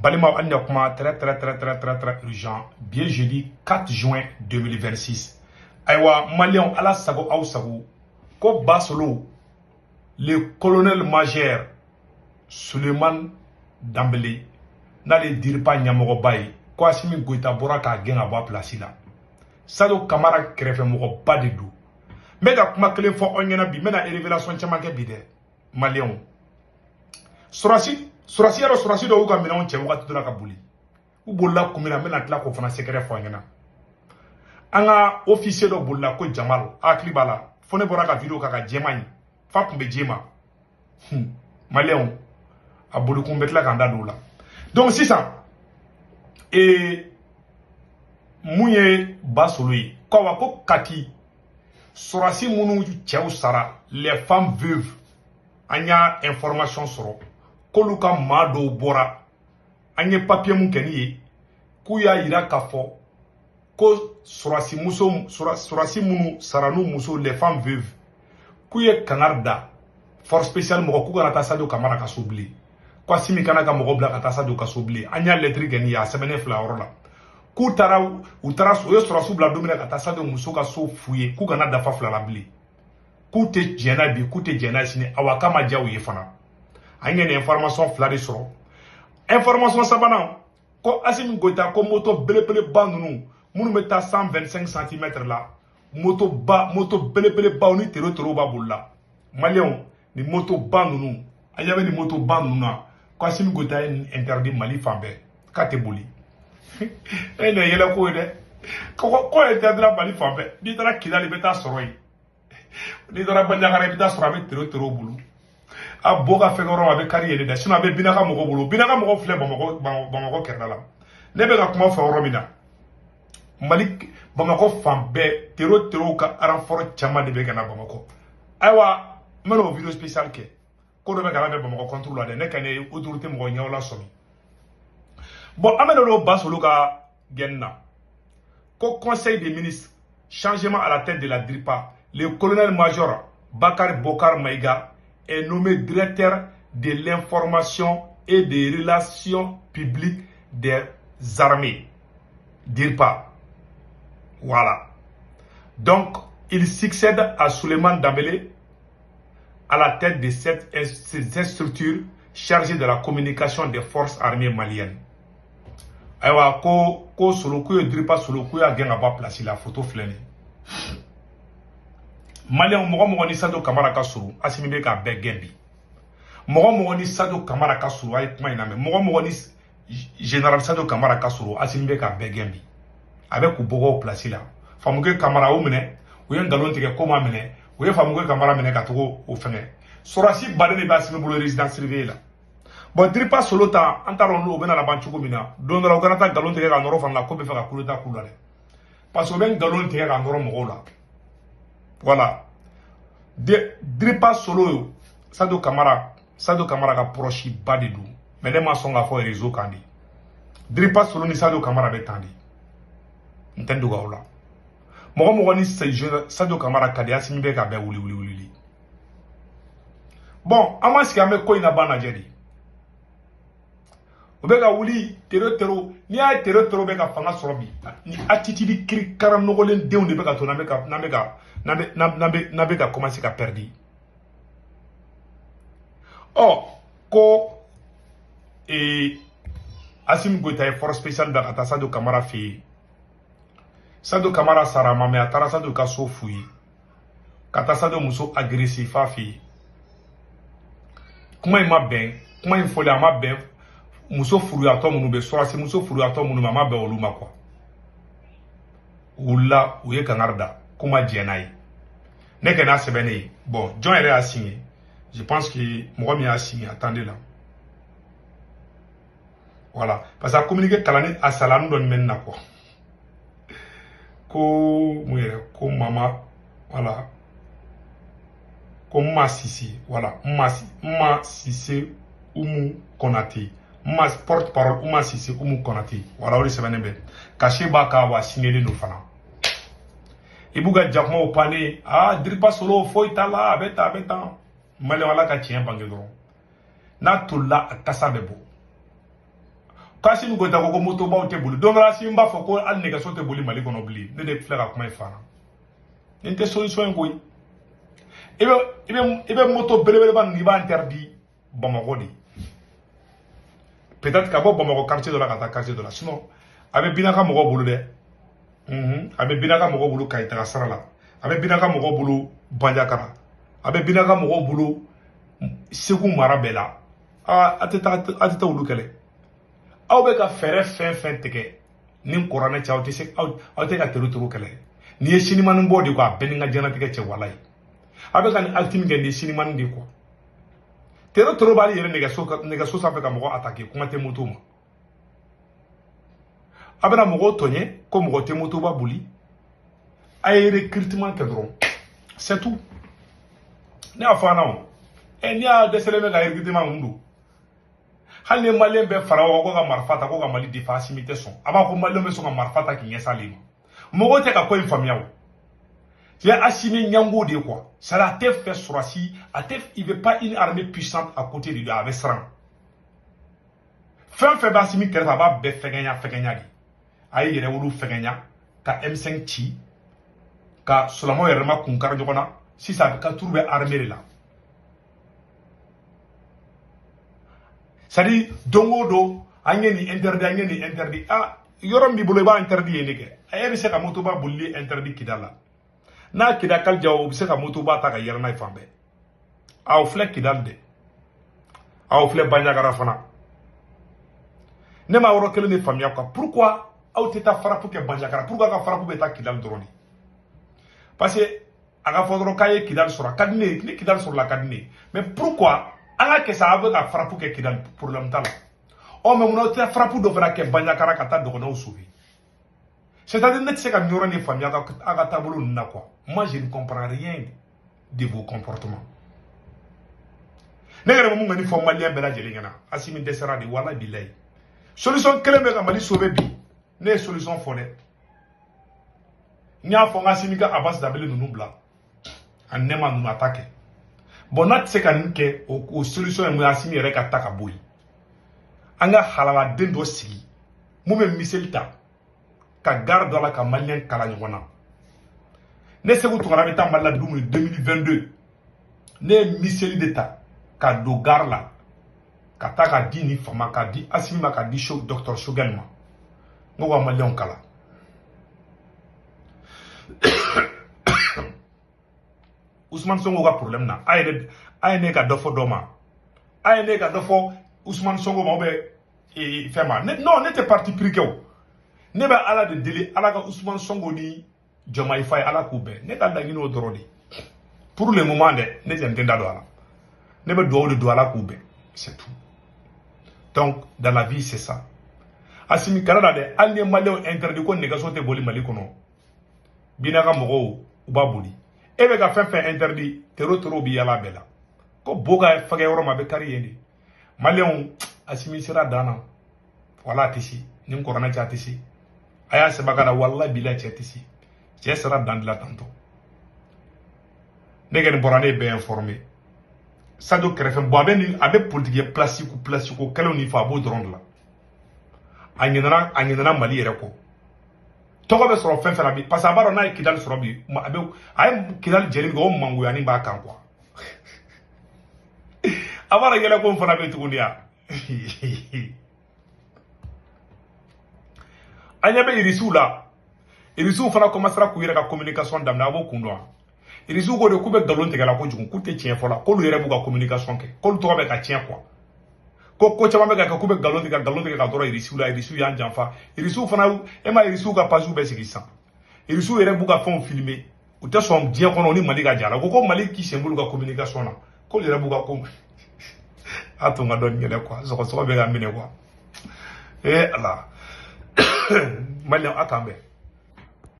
Balimaw, hali na kuma très très très très très très urgent. Bi ye jeudi 4 juin 2026. Ayiwa maliyɛnw, ala sago aw sago, ko Basolo, le colonel major Suleiman Dambele, n'ale ye DIRPA ɲɛmɔgɔba ye, ko Asimi Goyita bɔra k'a gɛn ka bɔ a place la. Sadio Kamara kɛrɛfɛmɔgɔba de don. N bɛ ka kuma kelen fɔ aw ɲɛna bi, n bɛna révélation caman kɛ bi dɛ. Maliyɛnw, sɔrɔsi yɛrɛ, sɔrɔsi dɔw y'u ka minɛnw cɛ wagati dɔ la ka boli. U bolila kun min na, n bɛna tila k'o fana secret fɔ aw ɲɛna. An ka officier dɔ bolila ko Jamal, hakili b'a la, fo ne bɔra ka vidéo k'a ka jɛman in fa tun bɛ jɛma. Maliyɛnw, a bolikun bɛ tila k'an da don o la. Donc sisan, mun ye Basolo ye ko awa, ko Kati sɔrɔsi minnu cɛw sara, les femmes veuves, an y'a information sɔrɔ k'olu ka maa dɔw bɔra. An ye papier mun kɛ ni ye, k'u y'a yira k'a fɔ ko sɔrɔsi muso, sɔrɔsi minnu sara n'u muso, les femmes veuves, k'u ye kangari da force spéciale mɔgɔ k'u kana taa Sadio Kamara ka so bilen, ko Asimi kana ka mɔgɔ bila ka taa Sadio ka so bilen. An y'a lettre kɛ ni ye, a sɛbɛnnen fila yɔrɔ la, k'u taara, u taara, u ye sɔrɔsiw bila don min na ka taa Sadio muso ka so f'u ye k'u kana dafa fila la bilen, k'u tɛ jɛn n'a bi, k'u tɛ jɛn n'a sini. Awa, k'a ma diya u ye fana. An ye nin information fila de sɔrɔ. Information sabanan, ko Asimi Goyita ko moto belebeleba ninnu minnu bɛ taa 125 cm la, moto ba, moto belebelebaw ni tero tero b'a bolo la. Maliyɛnw, ni moto ba ninnu, a ɲɛ bɛ nin moto ba ninnu na, ko Asimi Goyita ye nin interdit Mali fan bɛɛ, k'a tɛ boli. E nin ye yɛlɛ ko ye dɛ. Ko interdit Mali fan bɛɛ. N'i taara Kidali, i bɛ taa sɔrɔ yen. N'i taara Bandiagara, i bɛ taa sɔrɔ a bɛ tero tero bolo. A bo ka fɛn yɔrɔ, a bɛ kari yen dɛ. Sinon a bɛ Binaka mɔgɔw bolo. Binaka mɔgɔw filɛ Bamakɔ, Bamakɔ kɛrɛda la. Ne bɛ ka kuma fɔ yɔrɔ min na, Mali Bamakɔ fan bɛɛ, tero terow ka renfort caman de bɛ ka na Bamakɔ. Ayiwa, n bɛna o vidéo spécial kɛ. Ko dɔ bɛ ka labɛn Bamakɔ contre la dɛ. Ne ka ne autorité mɔgɔ ɲɛw la sɔmi. Bon, an bɛna don Basolo ka gɛnni na. Ko conseil des ministres, changement à la tête de la DIRPA: le colonel major Bakary Bokar Maïga est nommé directeur de l'information et des relations publiques des armées, DIRPA. Voilà. Donc, il succède à Souleymane Dambélé à la tête de cette structure chargée de la communication des forces armées maliennes. Ayiwa, ko Solo, k'u ye DIRPA Solo, k'u y'a gɛn ka bɔ a place la. Photo filɛ nin ye. Maliyɛnw, mɔgɔ mɔgɔ ni Sadio Kamara ka surun, Asimi bɛ k'a bɛɛ gɛn bi. Mɔgɔ mɔgɔ ni Sadio Kamara ka surun, a ye kuma in lamɛn, mɔgɔ mɔgɔ ni général Sadio Kamara ka surun, Asimi bɛ k'a bɛɛ gɛn bi. A bɛ k'u bɔgɔ place la. Famuke Kamara, o minɛ, u ye nkalon tigɛ ko ma minɛ, u ye Famuke Kamara minɛ ka togo o fɛngɛ. Sɔrɔsi baden de bɛ Asimi bolo résidence surveillée la. Bon, DIRPA Solo ta, an t'a dɔn n'o bɛna laban cogo min na. Don dɔ la, u kana taa nkalon tigɛ ka nɔrɔ fana la ko bɛ fɛ ka coup d'état k'u la dɛ, parce que u bɛ nkalon tigɛ ka nɔrɔ mɔgɔw la. Voilà, DIRPA Solo, Sadio Kamara, Sadio Kamara ka proche ba de don, mais ne ma sɔn k'a fɔ réseau kan de. DIRPA Solo ni Sadio Kamara bɛ tan de, n tɛ dogo aw la. Mɔgɔ mɔgɔ ni Sadio Kamara ka di, Asimi bɛ ka bɛɛ wuli wuli wuli. Bon, an ma sigi, an bɛ ko in laban lajɛ de. U bɛ ka wuli tero tero. N'i y'a ye tero tero bɛ ka fanga sɔrɔ bi, ni attitude kirikara nɔgɔlen denw de bɛ ka to n'an bɛ ka n'an bɛ ka n'an bɛ n'an bɛ n'an bɛ ka commencer ka perdre. Ɔ, ko Asimi Goyita ye force spéciale da ka taa Sadio Kamara fɛ yen. Sadio Kamara sara a ma mɛ, a taara Sadio ka so f'u ye, ka taa Sadio muso agressé f'a fɛ yen. Kuma in ma bɛn, kuma in fɔlen a ma bɛn muso furuyatɔ minnu bɛ, sɔrɔsi muso furuyatɔ minnu bɛ, a ma bɛn olu ma quoi. U wulila, u ye kangari da k'u ma jɛn n'a ye. Ne kɛ n'a sɛbɛnnen ye. Bon, jɔn yɛrɛ y'a signé? Je pense que mɔgɔ min y'a signé, attendez là. Voilà, parce que a communiqué kalanni a salani dɔ bɛ nin na quoi. Ko mun yɛrɛ, ko mama, voilà, ko Mma Sise, voilà, Mma Sise Umu Konate, Mma porte parole Ouma Sise Umu Konate. Voilà, o de sɛbɛnnen bɛ, cachet b'a kan wa, signélen don fana. I b'u ka jakumaw pannen. Ah, DIRPA Solo, foyi t'a la, a bɛ tan, a bɛ tan. Maliyɛn, ala ka tiɲɛ bange dɔrɔn. N'a tolila, a kasa bɛ bɔ. K'Assimi Goïta ko ko motobaw tɛ boli. Don dɔ la Assimi b'a fɔ ko hali nɛgɛso tɛ boli Mali kɔnɔ bilen. Ne de filɛ ka kuma in fɔ. Nin tɛ solution ye koyi. I bɛ moto belebeleba ninnu, i b'a interdit Bamakɔ de. Peut-être ka bɔ Bamakɔ quartier dɔ la ka taa quartier dɔ la. Sinon a bɛ Binaka mɔgɔw bolo dɛ. A bɛ Binaka mɔgɔw bolo Kayi taga sira la. A bɛ Binaka mɔgɔw bolo Banjakara. A bɛ Binaka mɔgɔw bolo Segu mara bɛɛ la. Aa, a tɛ taa, a tɛ taa olu kɛlɛ. Aw bɛ ka fɛɛrɛ fɛn fɛn tigɛ ni kuranɛ cɛ, aw tɛ se, aw tɛ ka tero tero kɛlɛ. Nin ye sinimani bɔ de quoi, a bɛɛ ni n ka diɲɛlatigɛ cɛ, walayi. A bɛ ka nin acte min kɛ, nin ye sinimani de quoi. Tero tero b'ale yɛrɛ nɛgɛso sanfɛ ka mɔgɔ attaquer, kuma tɛ moto ma. A bɛna mɔgɔw tɔɲɛ ko mɔgɔ tɛ motoba boli. A ye recrutement kɛ dɔrɔn, c'est tout. Ne y'a fɔ an na o. Ɛ, n'i y'a dɛsɛlen bɛ ka recrutement mun don, hali ni maliyɛn bɛɛ fara ɲɔgɔn ko ka marifa ta ko ka Mali défend, Assimi tɛ sɔn. A b'a fɔ maliyɛn bɛ sɔn ka marifa ta k'i ɲɛsin ale ma. Mɔgɔw tɛ ka ko in faamuya o. C'est Assimi ɲango de quoi. Ça a tɛ fɛ sɔrɔsi, a tɛ, il veut pas une armée puissante à côté de lui, a bɛ siran. Fɛn fɛn bɛ Assimi kɛrɛfɛ, a b'a bɛɛ fɛgɛnya fɛgɛnya de. A ye yɛrɛwolo fɛgɛnya ka M5 ci, ka silamɛw yɛrɛ ma kun kari ɲɔgɔn na. Sisan ka turu bɛ armée de la. C'est à dire don o don an ye nin interdit, an ye nin interdit. Ah, yɔrɔ min b'i bolo, i b'a interdit yen de kɛ. E bɛ se ka motoba bolili interdit Kidal la. N'a Kidal kali ja, o bɛ se ka motoba ta ka yɛlɛ n'a ye fan bɛɛ. Aw filɛ Kidal dɛ, aw filɛ Bandiagara fana. Ne ma yɔrɔ kelen de faamuya quoi. Pourquoi aw tɛ taa frappe kɛ Bandiagara? Pourquoi ka frappe bɛ taa Kidal dɔrɔn de? Parce que a ka fɔ dɔrɔn k'a ye Kidal sɔrɔ, a ka di ne ye. Ni Kidal sɔrɔla, a ka di ne ye. Mais pourquoi an ka kɛ sa, aw bɛ ka frappe kɛ Kidal, problème t'a la. Ɔ, mais munna aw tɛ frappe dɔ fana kɛ Bandiagara ka taa dɔgɔnɔw sauver? C'est-à-dire ne tɛ se ka nin yɔrɔ nin faamuya aw ka taabolo ninnu na quoi. Moi, je ne comprends rien de vos comportements. Ne yɛrɛ bɛ mun kɔni fɔ maliyɛn bɛɛ lajɛlen ɲɛna, Assimi dɛsɛra de, walahi bilayi. Solution kelen bɛ ka Mali sauver bi, ne ye solution fɔ dɛ. N y'a fɔ n ka Assimi ka Abbas Danbele ninnu bila a nɛma ninnu, a ta kɛ. Bon, n'a tɛ se ka nin kɛ, o solution ye mun ye? Assimi yɛrɛ ka ta ka bɔ yen. An ka halaladen dɔ sigi mun bɛ miseli ta ka gare dɔ la ka maliyɛn kala ɲɔgɔn na. Ne Segu Tunkara bɛ taa Mali la dugu min 2022, ne ye miseli de ta ka don gare la ka taa ka di nin fama, ka di Assimi ma, ka di docteur Choguel ma. N ko ka maliyɛnw kala. Ousmane Sonko ka problème na, a yɛrɛ a ye ne ka dɔ fɔ dɔ ma, a ye ne ka dɔ fɔ Ousmane Sonko ma ou bien fɛn ma. Ne non, ne tɛ parti pris kɛ o. Ne bɛ Ala de deli, Ala ka Ousmane Sonko ni Diomaye Faye, Ala k'u bɛn. Ne ka laɲini o dɔrɔn de pour le moment dɛ. Ne jɛn tɛ n da don a la. Ne bɛ dugawu de don, Ala k'u bɛn, c'est tout. Donc dans la vie, c'est ça. Assimi kana na dɛ, hali ni ye maliyɛnw interdit ko nɛgɛso tɛ boli Mali kɔnɔ, Binaka mɔgɔw u b'a boli. E bɛ ka fɛn fɛn interdit, tero tero bɛ yala bɛɛ la. Ko bo ka fɛgɛ yɔrɔ ma, a bɛ kari yen de. Maliyɛnw, Assimi sera dan na, wala a tɛ se ni n kɔrɔnɛ cɛ, a tɛ se. A y'a sɛbɛn ka na, walahi bilahi, cɛ tɛ se. Cɛ sera dan de la tantɔ. Ne kɔni bɔra, ne ye bɛɛ informé. Sadio kɛrɛfɛ bɔn, a bɛ nin, a bɛ politique place place ko kɛlɛw ni fɔ, a b'o dɔrɔn de la. A ɲinɛna, a ɲinɛna Mali yɛrɛ kɔ. Tɔgɔ bɛ sɔrɔ fɛn fɛn na bi, parce que a b'a dɔn n'a ye Kidali sɔrɔ bi, a bɛ, a ye Kidali jɛli min kɛ, o mangoyanin b'a kan quoi. A b'a dɔn yɛlɛ ko fana bɛ tuguni ya. An ɲɛ bɛ irisiw la, irisiw fana commencera k'u yɛrɛ ka communication daminɛ. A b'o kun dɔn wa? Irisiw ko de k'u bɛ nkalon tigɛ la kojugu, k'u tɛ tiɲɛ fɔ la, k'olu yɛrɛ b'u ka communication kɛ, k'olu tɔgɔ bɛ ka tiɲɛ quoi. Ko caman bɛ ka kɛ, k'u bɛ nkalon tigɛ, nkalon tigɛ ka dɔrɔn irisiw la. Irisiw y'an janfa. Irisiw fana, e ma irisiw ka page bɛɛ sigi sisan. Irisiw yɛrɛ b'u ka fɛnw filmer, u tɛ sɔn diɲɛ kɔnɔ ni Mali ka ja la. Ko Mali k'i sen b'olu ka communication na, k'olu yɛrɛ b'u ka ko. A to n ka dɔɔnin yɛlɛ quoi, sɔgɔsɔgɔ bɛ ka minɛ quoi. Ee Ala, maliyɛn, a k'an bɛn.